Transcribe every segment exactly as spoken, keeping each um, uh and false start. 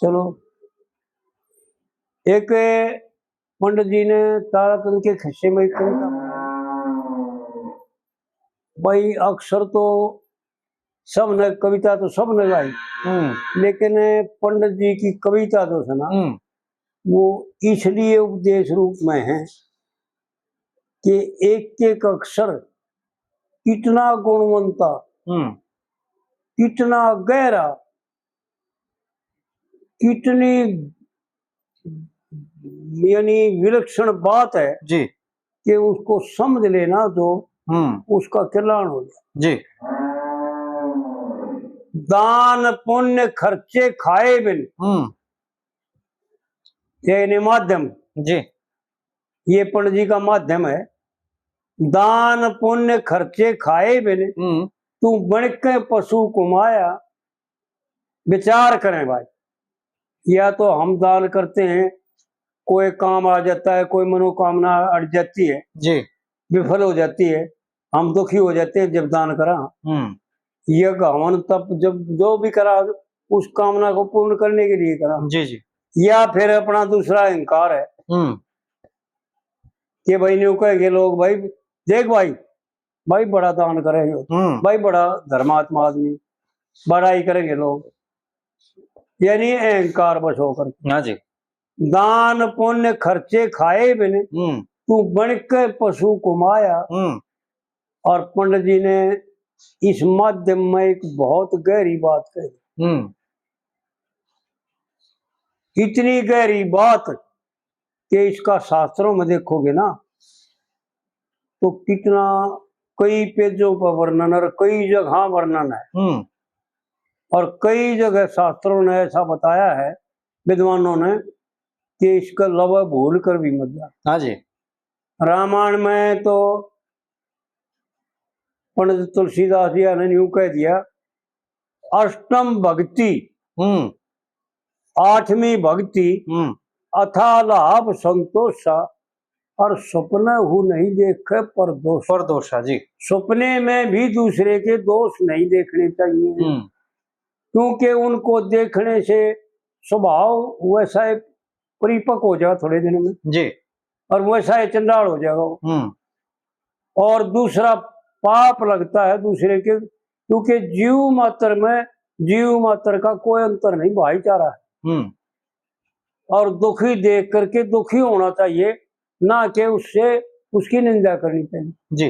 चलो, एक पंडित जी ने ताराचंद के खिस्से में एक कविता, भाई, अक्सर तो सबने, कविता तो सबने गाई, हम्म। लेकिन पंडित जी की कविता जो है ना, हम्म। वो इसलिए उपदेश रूप में है कि एक एक अक्षर इतना गुणवंता, हम्म। इतना गहरा, इतनी, यानी, विलक्षण बात है जी। कि उसको समझ लेना तो हम्म। उसका कल्याण हो जाए। जी। दान पुण्य खर्चे खाए बिन, हम्म। यानी माध्यम जी। ये पंडित जी का माध्यम है। दान पुण्य खर्चे खाए बिन, हम्म। तू बन के पशु कमाया। विचार करें भाई, या तो हम दान करते हैं, कोई काम आ जाता है, कोई मनोकामना अड़ जाती है, जी। विफल हो जाती है, हम दुखी हो जाते हैं जब दान करा। हम्म। यज्ञ हवन तप जब जो भी करा, उस कामना को पूर्ण करने के लिए करा। जी, जी। या फिर अपना दूसरा अहंकार है हम्म। कि भाई, न्यू कहेंगे लोग, भाई, देख भाई, भाई बड़ा दान करेंगे, हम्म। भाई बड़ा धर्मात्मा आदमी, बड़ा ही करेंगे लोग, यानी अहंकार बस होकर। हाँ जी। दान पुण्य खर्चे खाए बिन, हम्म। तू बन के पशु कमाया। हम्म। और पंडित जी ने इस माध्यम में एक बहुत गहरी बात कही। हम्म। इतनी गहरी बात कि इसका शास्त्रों में देखोगे ना, तो कितना, कई पेजों पर वर्णन और कई जगह वर्णन है। हम्म। और कई जगह शास्त्रों ने ऐसा बताया है विद्वानों ने कि इसका लवा भूल कर भी मत जा। हाँ जी। रामायण में तो पंडित तुलसीदास जी ने यूं कह दिया, अष्टम भक्ति, हम्म। आठवीं भक्ति, हम्म। अथा लाभ संतोषा, और सपने हु नहीं देखे परदोष। परदोषा जी। सपने में भी दूसरे के दोष नहीं देखने चाहिए, हम्म। क्योंकि उनको देखने से स्वभाव वैसा ही परिपक्व हो जाएगा थोड़े दिन में जी। और वैसा ही चंडाल हो जाएगा वो। हम्म। और दूसरा पाप लगता है दूसरे के, क्योंकि जीव मात्र में, जीव मात्र का कोई अंतर नहीं, भाईचारा है। हम्म। और दुखी देख करके दुखी होना चाहिए, ना कि उससे, उसकी निंदा करनी चाहिए जी।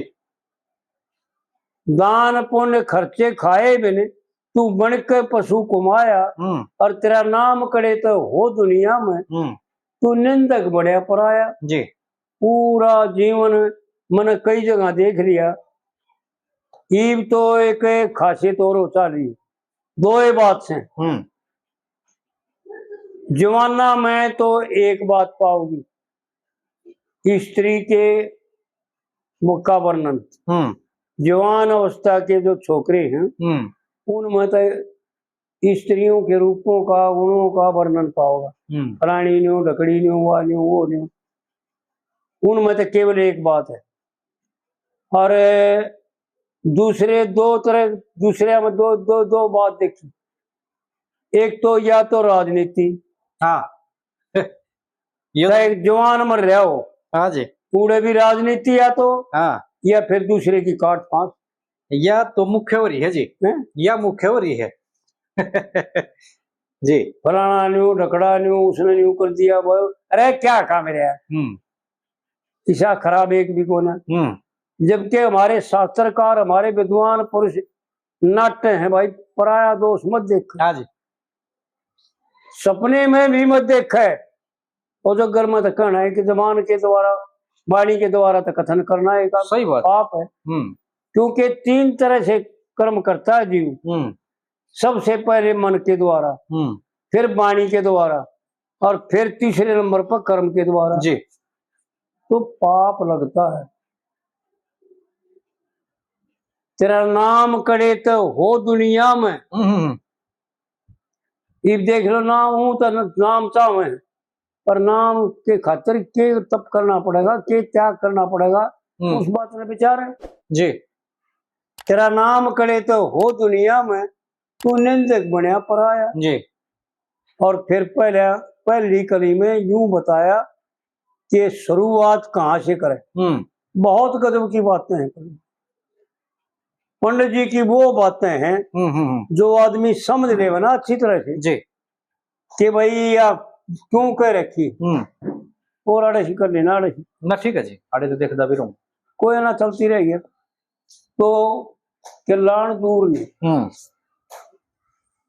दान पुण्य खर्चे खाए बिन, तू बन के पशु कमाया, हम्म। और तेरा नाम कड़े तो हो दुनिया में, हम्म। तू निंदक बड़या पराया जी। पूरा जीवन मैंने कई जगह देख लिया। ईब तो एक खासियत और हो चाली, दो ही बात से। हम्म। जवाना में तो एक बात पाओगी, स्त्री के मुख का वर्णन। हम्म। जवान अवस्था के जो छोकरे हैं, हम्म। उनमें तो स्त्रियों के रूपों का, गुणों का वर्णन पाओगा। हम्म। फलानी न्यू, ढकड़ी न्यू, वा न्यू, वो न्यू। उनमें तो केवल एक बात है। और दूसरे दो तरह, दूसरे में दो, दो, दो बात देखी। एक तो या तो राजनीति, हाँ। ये तो एक जवान मर रहा हो, हाँ जी। उड़े भी राजनीति या तो, हाँ। या फिर दूसरे की काट फांस। या तो मुख्य हो रही है जी, हैं? या मुख्य हो रही है। जी। फलाना न्यू, ढकड़ा न्यू, उसने न्यू कर दिया, वो, अरे क्या काम है यार? हम्म। इसा खराब एक भी कोना। हम्म। जबकि हमारे शास्त्रकार, हमारे विद्वान पुरुष नाट्य हैं भाई, पराया दोष मत देख। हाँ जी। सपने में भी मत देखे। और जो घर में तो कहना है कि जबान के द्वारा, वाणी के द्वारा तो कथन करना एक सही बात है। पाप है। हम्म। क्योंकि तीन तरह से कर्म करता है जीव। हम्म। सबसे पहले मन के द्वारा, हम्म। फिर वाणी के द्वारा, और फिर तीसरे नंबर पर कर्म के द्वारा। जी। तो पाप लगता है। तेरा नाम कड़े तो हो दुनिया में। हम्म, हम्म, हम्म। इब देख लो, नाम हूं तो न-, नाम चाहे, पर नाम के खातर के तप करना पड़ेगा, के त्याग करना पड़ेगा, हम्म। उस बात में विचार है। जी। तेरा नाम कड़े तो हो दुनिया में, तू निंदक बण्या पराया। जी। और फिर पहले, पहली कली में यूं बताया कि शुरुआत कहाँ से करें। हम्म। बहुत गजब की बातें हैं। पंडित जी की वो बातें हैं हम्म, हम्म, हम्म। जो आदमी समझ लेवे ना अच्छी तरह से जी। कि भाई, या क्यों कह रखी। हम्म। और आड़े से कर लेना, आड़े से। ना, ठीक है जी, आड़े तो देखदा भी रहूं। कोई ना, चलती रहेगी। तो किलाण दूर ने हम्म।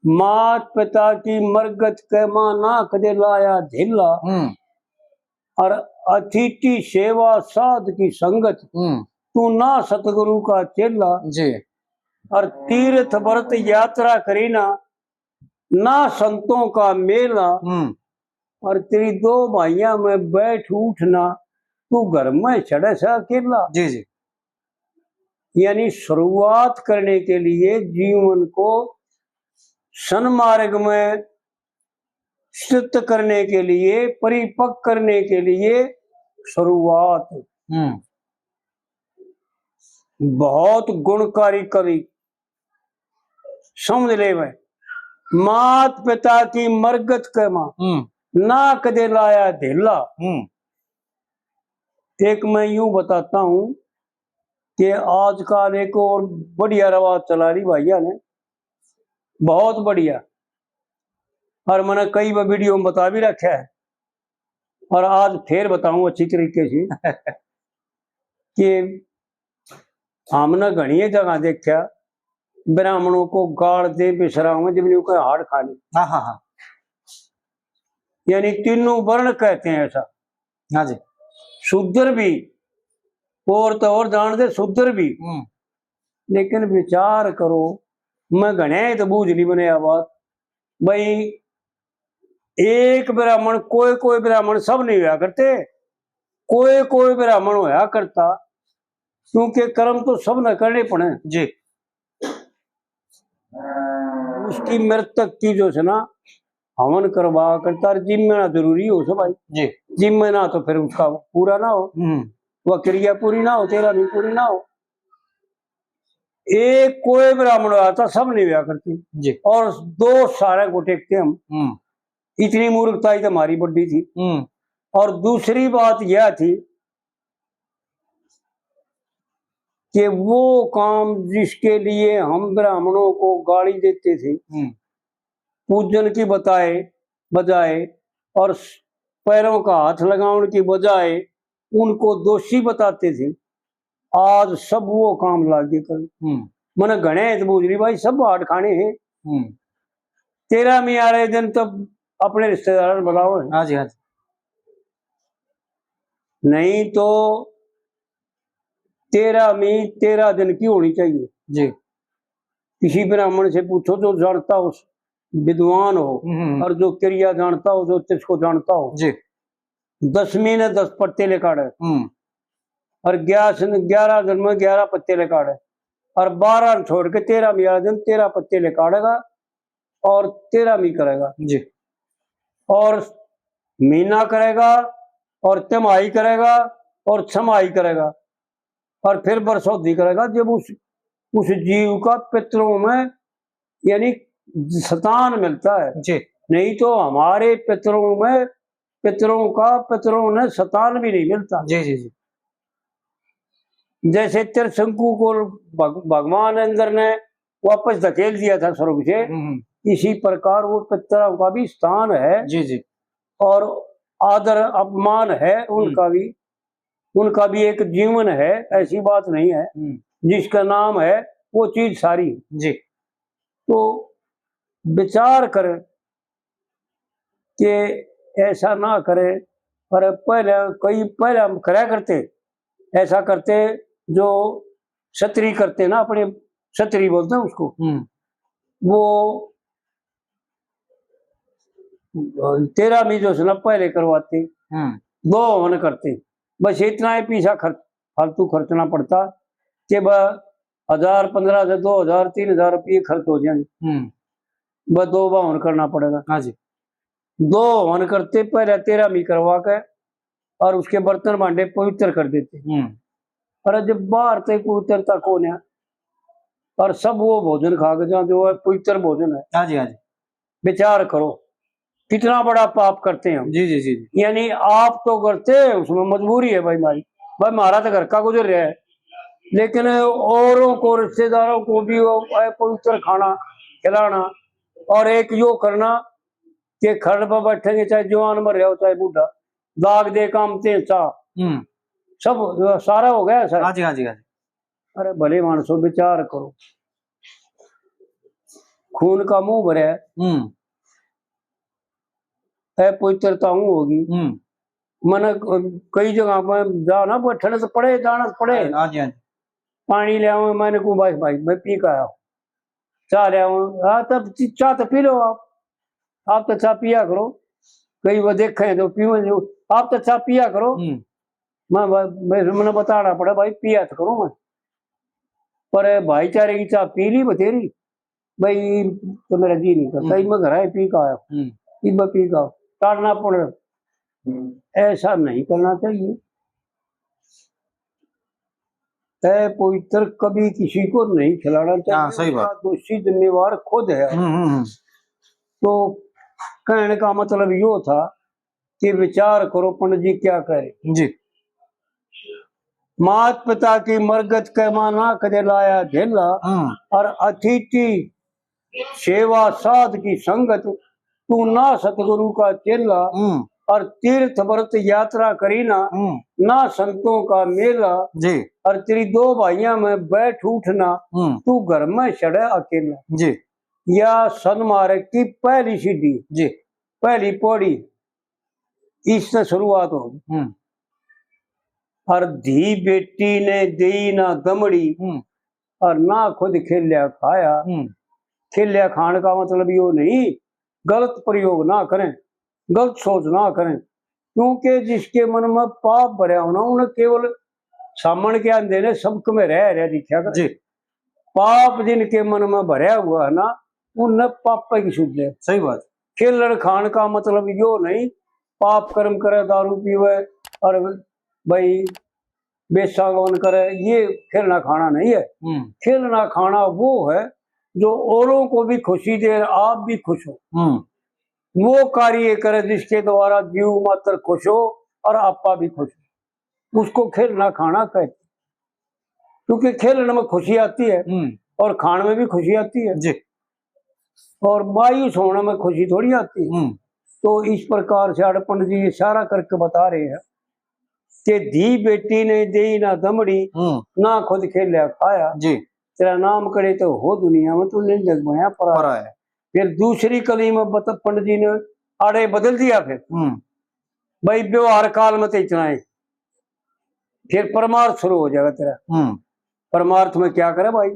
मात पिता की मरगत के माँ ना कदे लाया ढीला। हम्म। और अतिथि सेवा साध की संगत, हम्म। तू ना सतगुरु का चेला। जी। और तीर्थ व्रत यात्रा करी ना, ना संतों का मेला। हम्म। और तेरी दो भाइयां में बैठ उठना, तू घर में चढ़े से अकेला। जी, जी। यानी शुरुआत करने के लिए, जीवन को सन्मार्ग में स्थित करने के लिए, परिपक्व करने के लिए शुरुआत। हम्म। बहुत गुणकारी कवि, समझ ले भाई। मात पिता की मरगत के माँ हम्म। ना कदे लाया ढीला। हम्म। एक मैं यूं बताता हूं कि आजकल एक और बढ़िया रवाज चला रही भाइया ने, बहुत बढ़िया। और मैंने कई बार वीडियो में बता भी रखा है, और आज फिर बताऊं अच्छी तरीके से कि हमने घणी जगह देखा, ब्राह्मणों को गाल दे बिसरावे जब न्यू के हाड़ खा ले। हाँ, हाँ, हाँ। यानी तीनों वर्ण कहते हैं ऐसा। हाँ जी। शूद्र भी, और तो और जान दे शूद्र भी। हम्म। लेकिन विचार करो, मैं घणे तो बूझ ली मैंने यह बात, भाई, एक ब्राह्मण, कोई कोई ब्राह्मण सब नहीं होया करते, कोई कोई ब्राह्मण होया करता, क्योंकि कर्म तो सब न करने पड़े। जी। उसकी मृतक की जो है ना, हवन करवा करता, और जिम्मना जरूरी हो से भाई। जी। जिम्मे ना तो फिर उसका पूरा ना हो, हम्म। वह क्रिया पूरी ना हो, तेरा भी पूरी ना हो। एक कोई ब्राह्मण होया था, सब नहीं होया करती। जी। और दो सारे को टेकते हम। हम्म। इतनी मूर्खता ही तो हमारी बड्डी थी। हम्म। और दूसरी बात यह थी कि वो काम जिसके लिए हम ब्राह्मणों को गाली देते थे, हम्म। पूजन की बताए, बजाय और पैरों का हाथ लगाने की बजाय उनको दोषी बताते थे, आज सब वो काम लाग गए कर। हम्म। मैंने घणे हैं तो बूझ ली भाई, सब हाड़ खाने हैं। हम्म। तेरहवीं वाले दिन तो अपने रिश्तेदार बुलाओ। हाँ जी, हाँ जी। नहीं तो तेरहवीं तेरह दिन की होनी चाहिए। जी। किसी ब्राह्मण से पूछो जो जानता हो, विद्वान हो, हम्म। और जो क्रिया जानता हो, ज्योतिष को जानता हो। जी। दसवीं ने दस पत्ते लिखाड़े। हम्म। और ग्यारह, ग्यारह दिन में ग्यारह पत्ते लिखाड़े। और बारह छोड़ के तेरहवीं वाले दिन तेरह पत्ते लिखाड़ेगा और तेरहवीं करेगा। जी। और महीना करेगा और तिमाही करेगा और छमाही करेगा और फिर बरसौधी करेगा, जब उस, उस जीव का पितरों में यानी स्थान मिलता है। जी। नहीं तो हमारे पितरों में, पितरों का पितरों ने स्थान भी नहीं मिलता। जी, जी, जी। जैसे त्रिशंकु को भग-, भगवान इंद्र ने वापस धकेल दिया था स्वर्ग से, हम्म, हम्म। इसी प्रकार वो पितरों का भी स्थान है। जी, जी। और आदर अपमान है उनका हम्म। भी, उनका भी एक जीवन है, ऐसी बात नहीं है। हम्म। जिसका नाम है वो चीज सारी। जी। तो विचार कर कि ऐसा ना करे। पर पहले, कई पहले हम करया करते, ऐसा करते जो छतरी करते ना, अपने छतरी बोलते हैं उसको, हम्म। वो तेरहवीं जो है ना पहले करवाते, हम्म। दो हवन करते, बस इतना ही पैसा खर्च, फालतू खर्चना पड़ता कि बस हजार, पन्द्रह से दो हजार, तीन हजार रुपये खर्च हो जाएंगे। हम्म। बस दो बार हवन करना पड़ेगा। हाँ जी। दो हवन करते, पहले तेरहवीं करवा के और उसके बर्तन भांडे पवित्र कर देते। हम्म। और जब बाहर तक पवित्रता कौन है, और सब वो भोजन खा के जहाँ जो है पवित्र भोजन है। हाँ जी, हाँ जी। विचार करो, कितना बड़ा पाप करते हैं हम। जी, जी, जी, जी। यानी आप तो करते हैं, उसमें मजबूरी है भाई हमारी, भाई हमारा तो घर का गुजर रहा है, लेकिन औरों को, रिश्तेदारों को भी वो अपवित्र खाना खिलाना, और एक यो करना कि खड़ पर बैठेंगे, चाहे जवान मर रहा हो, चाहे बूढ़ा, दाग दे काम ते चा। हम्म। सब सारा हो गया सर। हाँ जी, हाँ जी, हाँ जी। अरे भले मानसो, विचार करो, खून का मुंह भरे, हम्म। अपवित्रता हूँ होगी। हम्म। मैंने क-, कई जगह पर जाना, बैठने तो पड़े, जाना तो पड़े। हाँ जी, हाँ जी। पानी ले आऊं, मैंने कहूँ, "भाई, भाई, मैं पी के आया हूँ, चाह ले आऊं।" हाँ, तब ची-, चाह तो पी लो आप, आप तो चाह पिया करो, कई वो देखे हैं तो पीवे जो, आप तो चाह पिया करो। हम्म। मैं, मैं, मैंने बताना पड़ा, भाई, पिया तो करूँ मैं, पर भाईचारे की चाह पी ली बतेरी, भाई, तो मेरा जी नहीं करता, हम्म। मैं घर आए पी के आया, हम्म। इब मैं पी के आया, टालना पड़ रहा। हम्म। ऐसा नहीं करना चाहिए। अपवित्र कभी किसी को नहीं खिलाना चाहिए, हाँ, सही बात। उसका दोषी जिम्मेवार खुद है। हम्म, हम्म, हम्म। तो कहने का मतलब यो था कि विचार करो पंडित जी क्या कह रहे। जी। मात पिता की मरगत के मां ना कदे लाया झेला, हम्म। और अतिथि सेवा साध की संगत, तू ना सतगुरु का चेला, हम्म। और तीर्थ व्रत यात्रा करी ना, हम्म। ना संतों का मेला, जी। और तेरी दो भाइयां में बैठ उठना, हम्म। तू घर में सड़े अकेला। जी। या सन्मार्ग की पहली सीढ़ी, जी। पहली पौड़ी, इससे शुरुआत होगी। हम्म। और धी बेटी ने देई ना दमड़ी, हम्म। और ना खुद खेल्या खाया। हम्म। खेल्या खान का मतलब यो नहीं, गलत प्रयोग ना करें, गलत सोच ना करें, क्योंकि जिसके मन में पाप भरया होना, उन्हें केवल सामण के आंधे ने सबक में रह रह दिखा कर। जी। पाप जिनके मन में भरया हुआ है ना, उन्हें पाप की सूझ है। सही बात। खेलण खान का मतलब यो नहीं, पाप कर्म करे, दारू पीवे और भाई बेसांगवन करे, ये खेलना खाना नहीं है। हम्म। खेलना खाना वो है जो औरों को भी खुशी दे, आप भी खुश हो। हम्म। वो कार्य करे जिसके द्वारा जीव मात्र खुश हो और आपा भी खुश हो, उसको खेलना खाना कहते हैं। क्योंकि खेलने में खुशी आती है, हम्म। और खाण में भी खुशी आती है। जी। और मायूस होने में खुशी थोड़ी आती है। हम्म। तो इस प्रकार से अड़पण जी इशारा करके बता रहे हैं कि धी बेटी ने देई ना दमड़ी, हम्म। ना खुद खेल्या खाया। जी। तेरा नाम करे तो हो दुनिया में, तू निंदक बण्या पराया। पराया। फिर दूसरी कली में बत-, पंडित जी ने आड़े बदल दिया फिर। हम्म। भाई, व्यवहार काल में तो इतना है, फिर परमार्थ शुरू हो जाएगा तेरा। हम्म। परमार्थ में क्या करे भाई,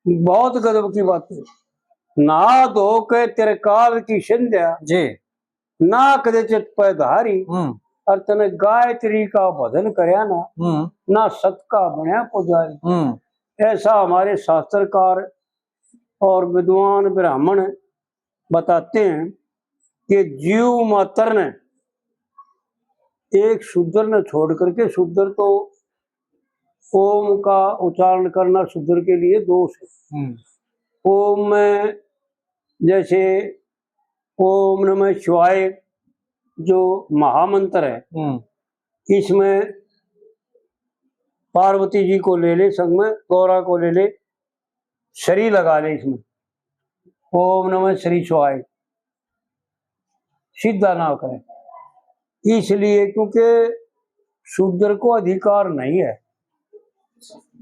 बहुत गजब की बात है। नहा धो के तेरे काल की संध्या, जी। ना कदे चित पे धारी, हम्म। और तने गायत्री का भजन करया ना, हम्म। ना सत का बण्या पुजारी। हम्म। ऐसा हमारे शास्त्रकार और विद्वान ब्राह्मण बताते हैं कि जीव मात्र ने, एक शूद्र ने छोड़ करके, शूद्र तो ओम का उच्चारण करना शूद्र के लिए दोष है। हम्म। ओम में जैसे ओम नमः शिवाय जो महामंत्र है, हम्म। इसमें पार्वती जी को ले ले संग में, गौरा को ले ले, श्री लगा ले इसमें, ओम नमः श्री शिवाय, सीधा ना करें। इसलिए क्योंकि शूद्र को अधिकार नहीं है,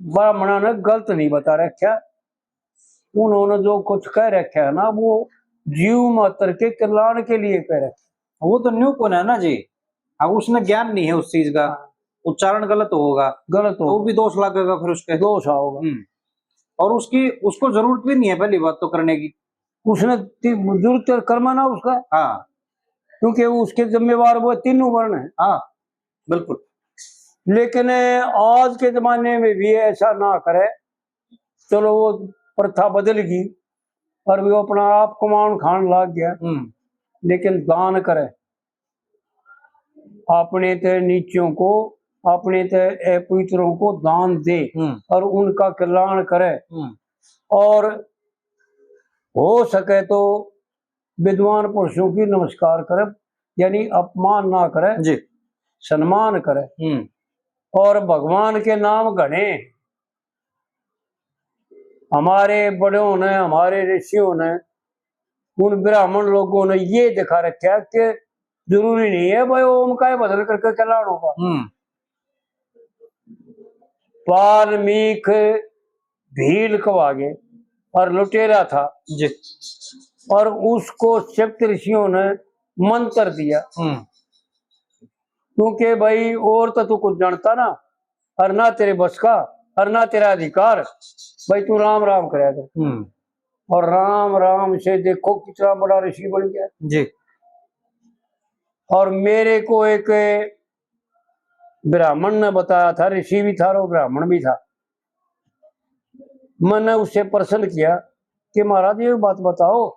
ब्राह्मणा ने गलत नहीं बता रखा, उन्होंने जो कुछ कह रखा है ना, वो जीव मात्र के कल्याण के लिए कह रखा है। वो तो न्यू कौन है ना जी, अब उसने ज्ञान नहीं है उस चीज का, हाँ। उच्चारण गलत होगा, गलत तो होगा। भी दोष लगेगा फिर उसके। दोष आओगा। हम्म। और उसकी, उसको जरूरत भी नहीं है पहली बात तो करने की। उसने ती-, जरूरत तो कर्म ना उसका। हाँ। क्योंकि उसके जिम्मेवार वो तीनों वर्ण है। हाँ, बिल्कुल। लेकिन आज के जमाने में भी ऐसा ना करे, चलो वो प्रथा बदल गई और वो अपना आप कमाण खाण लाग गया, हम्म। लेकिन दान करे, अपने ते नीचों को, अपने ते अपवित्रों को दान दे, हम्म। और उनका कल्याण करे, हम्म। और हो सके तो विद्वान पुरुषों की नमस्कार करे, यानी अपमान ना करे, जी। सम्मान करे। हम्म। और भगवान के नाम घणे, हमारे बड़ों ने, हमारे ऋषियों ने, उन ब्राह्मण लोगों ने ये दिखा रखा कि जरूरी नहीं है भाई ओम का ही भजन करके कल्याण होगा। हम्म। वाल्मीकि भील कहागे और लुटेरा था, जी। और उसको सप्त ऋषियों ने मंत्र दिया, हम्म। क्योंकि भाई और तो तू कुछ जानता ना, और ना तेरे बस का, और ना तेरा अधिकार, भाई तू राम राम करया कर। हम्म। और राम राम से देखो कितना बड़ा ऋषि बन गया। जी। और मेरे को एक ब्राह्मण ने बताया था, ऋषि भी था और ब्राह्मण भी था, मैंने उससे प्रश्न किया कि महाराज, ये बात बताओ,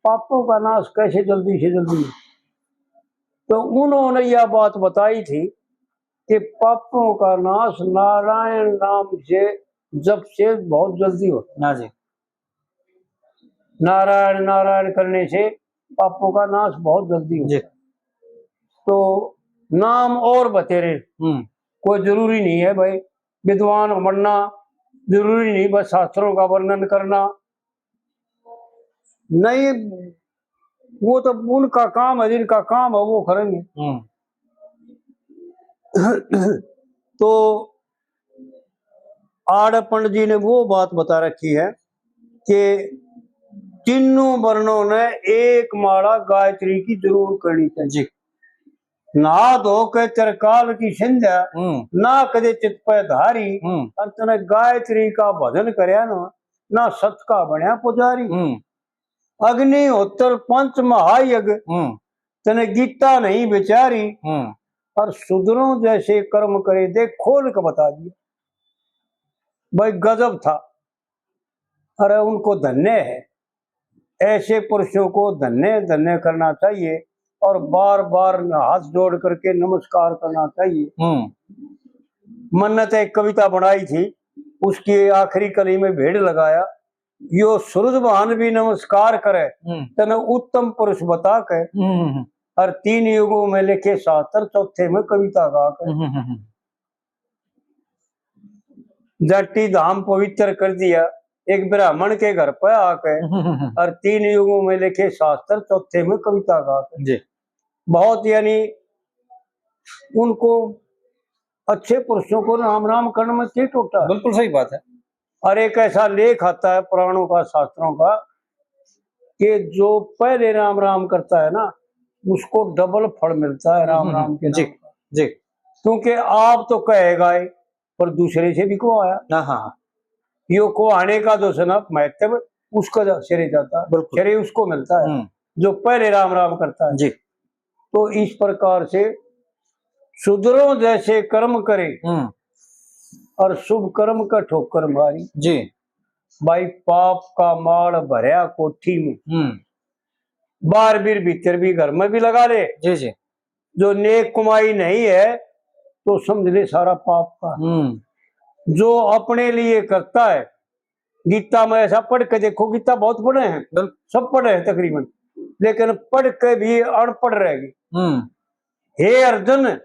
पापों का नाश कैसे जल्दी से जल्दी? तो उन्होंने यह बात बताई थी कि पापों का नाश नारायण नाम से, जप से बहुत जल्दी होता है। हाँ जी। नारायण नारायण करने से पापों का नाश बहुत जल्दी होता है। तो नाम और बतेरे, हम्म। कोई जरूरी नहीं है भाई विद्वान बनना, जरूरी नहीं बस शास्त्रों का वर्णन करना, नहीं, वो तो उनका काम है, जिनका काम है वो करेंगे। हम्म। तो आड़े पंडित जी ने वो बात बता रखी है कि तीनों वर्णों ने एक माला गायत्री की जरूर करनी चाहिए। जी। नहा धो के त्रिकाल की संध्या, हम्म। ना कदे चित पे धारी, हम्म। और तने गायत्री का भजन करया ना, ना सत का बनया पुजारी। हम्म। अग्निहोत्र पंच महायज्ञ, हम्म। तने गीता नहीं विचारी, हम्म। और सुधरो जैसे कर्म करे, देख खोल के बता दिया। भाई गजब था। अरे उनको धन्य है, ऐसे पुरुषों को धन्य धन्य करना चाहिए और बार बार हाथ जोड़ करके नमस्कार करना चाहिए। हम्म। मन्नत एक कविता बनाई थी, उसकी आखिरी कली में भेड़ लगाया, यो सूरज भान भी नमस्कार करे, हम्म। तने उत्तम पुरुष बता के, हम्म, हम्म, हम्म। और तीन युगों में लिखे शास्त्र, चौथे में कविता गा के। हम्म, हम्म, हम्म। जाटी धाम पवित्र कर दिया एक ब्राह्मण के घर पे आके, हम्म, हम्म, हम्म। और तीन युगों में लिखे शास्त्र, चौथे में कविता गा के। जी। बहुत यानी उनको अच्छे पुरुषों को राम राम करने में क्या टोटा है? बिल्कुल सही बात है। और एक ऐसा लेख आता है पुराणों का, शास्त्रों का, कि जो पहले राम राम करता है ना, उसको डबल फल मिलता है राम हम्म, राम के जी, नाम का। जी। क्योंकि आप तो कहेगा ही, पर दूसरे से भी कहाया। हाँ, हाँ, हाँ। यो कहाने का जो है ना महत्व, उसका जा-, श्रेय जाता है, बिल्कुल। श्रेय उसको मिलता है, हम्म। जो पहले राम राम करता है। जी। तो इस प्रकार से सुधरो जैसे कर्म करे, हम्म। और शुभ कर्म का ठोकर मारी। जी। भाई, पाप का माल भरया कोठी में, हम्म। बाहर भी, भीतर भी, घर में भी लगा ले। जी, जी। जो नेक कमाई नहीं है, तो समझ ले सारा पाप का। हम्म। जो अपने लिए करता है, गीता में ऐसा पढ़ के देखो, गीता बहुत पढ़े हैं, बिल्कुल। सब पढ़े हैं तकरीबन, लेकिन पढ़ के भी अनपढ़ रह गए। हम्म। हे अर्जुन,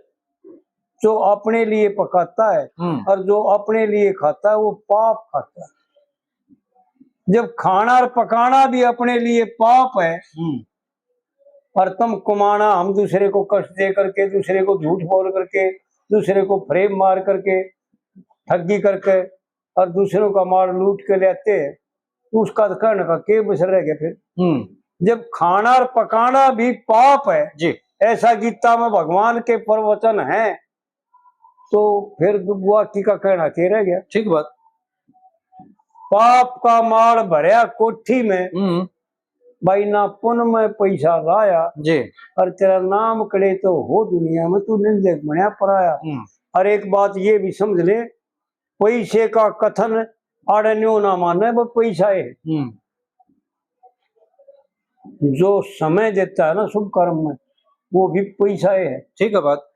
जो अपने लिए पकाता है हम्म। और जो अपने लिए खाता है, वो पाप खाता है। जब खाना और पकाना भी अपने लिए पाप है, हम्म। और तुम कमाना, हम दूसरे को कष्ट दे करके, दूसरे को झूठ बोल करके, दूसरे को frame मार करके, ठगी करके, और दूसरों का माल लूट के ले आते हैं, तो उसका तो कहने का के बस रह गया फिर? हम्म। जब खाना और पकाना भी पाप है, जी। ऐसा गीता में भगवान के प्रवचन है, तो फिर बाकी का कहना के रह गया? ठीक बात। पाप का माल भरया कोठी में, हम्म। भाई, ना पुन में पैसा लाया, जी। और तेरा नाम कड़े तो हो दुनिया में, तू निंदक बनया पराया। हम्म। और एक बात ये भी समझ ले, पैसे का कथन आड़े न्यू ना माने, वो पैसा है। हम्म। जो समय देता है ना शुभ कर्म में, वो भी पैसा है। ठीक है बात।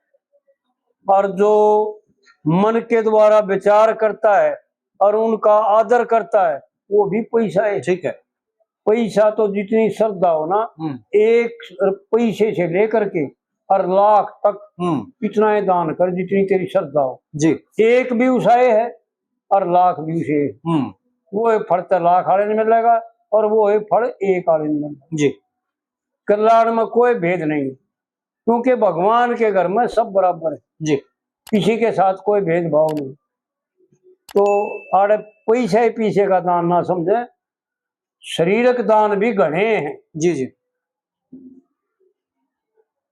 और जो मन के द्वारा विचार करता है और उनका आदर करता है, वो भी पैसा है। ठीक है। पैसा तो जितनी श्रद्धा हो ना, हम्म। एक पैसे से लेकर के और लाख तक हम्म। इतना ही दान कर जितनी तेरी श्रद्धा हो। जी। एक भी उसाए है और लाख भी उसे है। हम्म। वो है फल तो लाख वाले ने मिलेगा और वो है फल एक वाले ने मिलेगा। जी। कल्याण में कोई भेद नहीं, क्योंकि भगवान के घर में सब बराबर है। जी। किसी के साथ कोई भेदभाव नहीं। तो आड़े पैसे ही पैसे का दान ना समझे, शरीरक दान भी घणे हैं। जी, जी।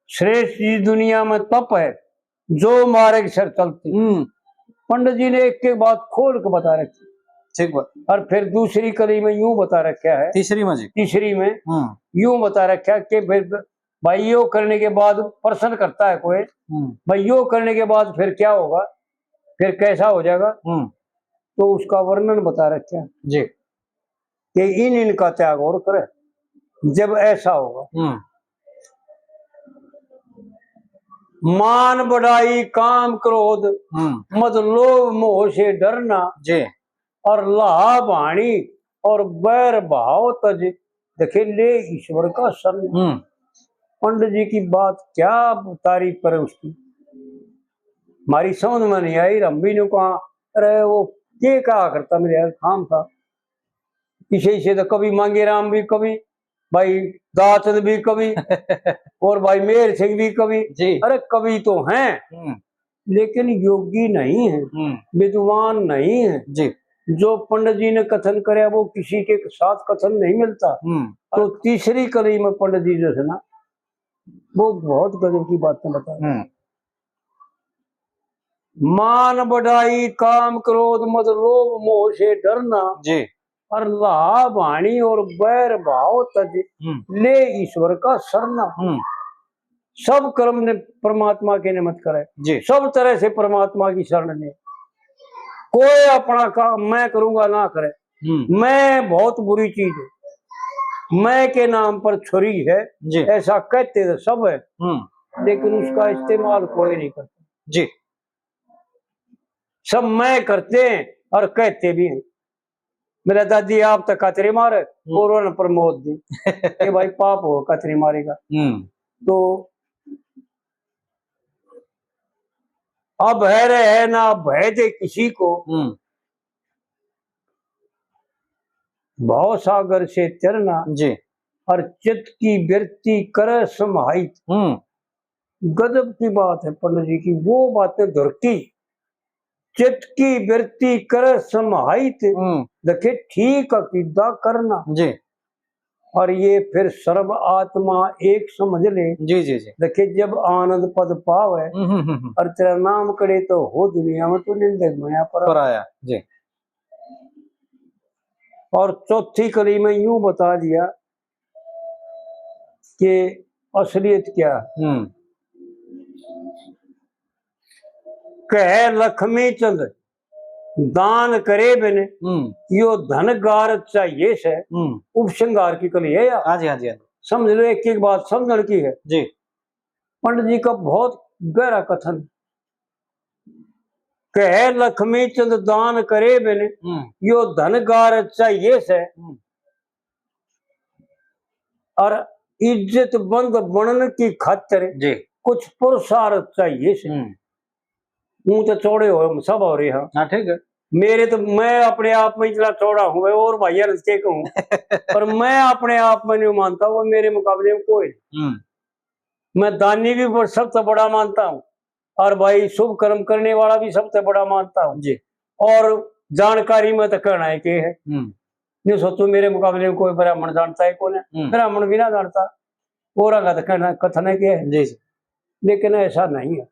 श्रेष्ठ जी दुनिया में तप है, जो मार्ग सर चलते। हम्म। पंडित जी ने एक एक बात खोल के बता रखी। ठीक बात। और फिर दूसरी कली में यूं बता रखा है, तीसरी में जी। तीसरी में हम्म। यूं बता रखा कि फिर भाई यो करने के बाद प्रश्न करता है कोई, हम्म। भाई यो करने के बाद फिर क्या होगा, फिर कैसा हो जाएगा, हम्म। तो उसका वर्णन बता रखा है। जी। कि इन इनका त्याग और करे, जब ऐसा होगा। हम्म। मान बढ़ाई काम क्रोध हम्म। मद लोभ मोह से डरना, जी। और लाभ हानि और बैर भाव तज, देखे ले ईश्वर का शरण। हम्म। पंडित जी की बात क्या तारीफ करें उसकी, हमारी समझ में नहीं आई। हम भी ने कहा, अरे वो के कहा करता मेरे यार, खाम खा। इसे इसे तो कभी मांगे राम भी कवि, भाई दातन भी कवि और भाई मेहर सिंह भी कवि। जी। अरे कवि तो हैं, हम्म। लेकिन योगी नहीं है, हम्म। विद्वान नहीं है। जी। जो पंडित जी ने कथन करया वो किसी के साथ कथन नहीं मिलता। हम्म। तो तीसरी कली में पंडित जी जो है ना, वो बहुत गजब की बातें बता रहे। हम्म। मान बढ़ाई काम क्रोध मद लोभ मोह से डरना, जी। और लाभ हानि और बैर भाव तज हम्म। ले ईश्वर का शरणा। हम्म। सब कर्म ने परमात्मा के निमित्त करे, जी। सब तरह से परमात्मा की शरण ले। कोई अपना काम मैं करूंगा ना करे, हम्म। मैं बहुत बुरी चीज है, मैं के नाम पर छुरी है, जी। ऐसा कहते तो सब है, हम्म। लेकिन उसका इस्तेमाल कोई नहीं करता। जी। सब मैं करते हैं और कहते भी हैं। मेरा दादी आप तक कतरी मारे, हम्म। और उन्हें प्रमोद दी कि भाई पाप हो कतरी मारेगा। हम्म। तो अब है रे है ना भय दे किसी को, हम्म। भव सागर से तैरना, जी। और चित्त की वृत्ति करे समाहित। हम्म। गजब की बात है पंडित जी की, वो बातें धुरकी, चित्त की वृत्ति करे समाहित, हम्म। देखे ठीक अकीदा करना। जी। और ये फिर सर्व आत्मा एक समझ ले। जी, जी, जी। देखे जब आनंद पद पावे हम्म, हम्म, हम्म, हम्म। और तेरा नाम करे तो हो दुनिया में तो निंदक बना पर पराया। जी। और चौथी कली में यूं बता दिया कि असलियत क्या है। हम्म। कहे लक्ष्मी चंद दान करे बिन हम्म। यो धन गार चाहिए से। हम्म। उपसंहार की कली है यार। हाँ जी, हाँ जी, हाँ जी। समझ लो, एक एक बात समझण की है। जी। पंडित जी का बहुत गहरा कथन। कहे लक्ष्मी चंद दान करे बिन हम्म। यो धन गार चाहिए से। हम्म। और इज्जत बंद बनन की खातिर जी। कुछ पुरुषार्थ चाहिए से। हम्म। मुंह तो चौड़े हो, सब हो रहे हैं। हाँ, ठीक है। मेरे तो, मैं अपने आप में इतना चौड़ा हूँ, मैं और भाइयों ने के कहूँ, पर मैं अपने आप में नहीं मानता, वो मेरे मुकाबले में कोई नहीं। हम्म। मैं दानी भी ब-, सबसे बड़ा मानता हूँ, और भाई शुभ कर्म करने वाला भी सबसे बड़ा मानता हूँ। जी। और जानकारी में तो कहना है के है। हम्म। नहीं सोचो मेरे मुकाबले में कोई ब्राह्मण जानता है कौन है, हम्म। ब्राह्मण भी ना जानता, और का तो कहना कथन है के है। जी, जी। लेकिन ऐसा नहीं है।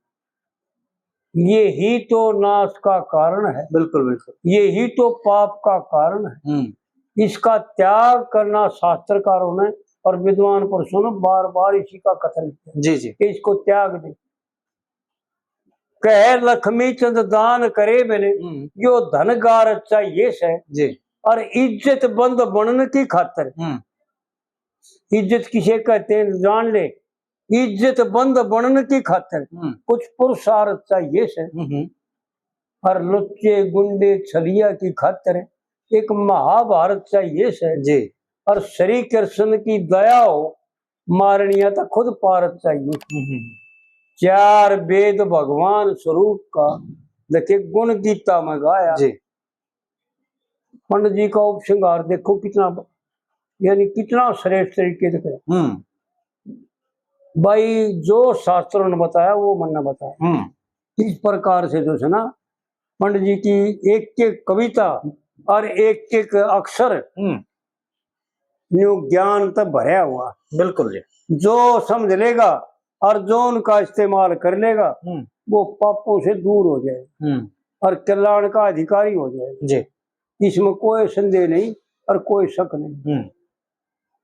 यही तो नाश का कारण है। बिल्कुल, बिल्कुल। यही तो पाप का कारण है। हम्म। इसका त्याग करना शास्त्रकारों ने और विद्वान पुरुषों ने बार बार इसी का कथन किया जी, जी। कि इसको त्याग दे। कहे लक्ष्मी चंद दान करे मैंने, हम्म। यो धन गार चाहिए से। जी। और इज्जत बंद बनन की खातिर। हम्म। इज्जत किसे कहते हैं, जान ले। इज्जत बंद बनन की खातिर हम्म। कुछ पुरुषार्थ चाहिए से। हम्म। और लुच्चे गुंडे छलिया की खातिर एक महाभारत चाहिए से। जी। और श्री कृष्ण की दया हो, मारणिया तो खुद पारत चाहिए। चार वेद भगवान स्वरूप का, देखे गुण गीता में गाया। जी। पंडित जी का उपसंहार देखो कितना, यानी कितना श्रेष्ठ तरीके से करा। हम्म। भाई, जो शास्त्रों ने बताया वो मन ने बताया। हम्म। इस प्रकार से जो है ना, पंडित जी की एक एक कविता और एक एक अक्षर हम्म। न्यू ज्ञान तो भरया हुआ। बिल्कुल जी। जो समझ लेगा और जो उनका इस्तेमाल कर लेगा, हम्म। वो पापों से दूर हो जाएगा हम्म। और कल्याण का अधिकारी हो जाएगा। जी। इसमें कोई संदेह नहीं और कोई शक नहीं। हम्म।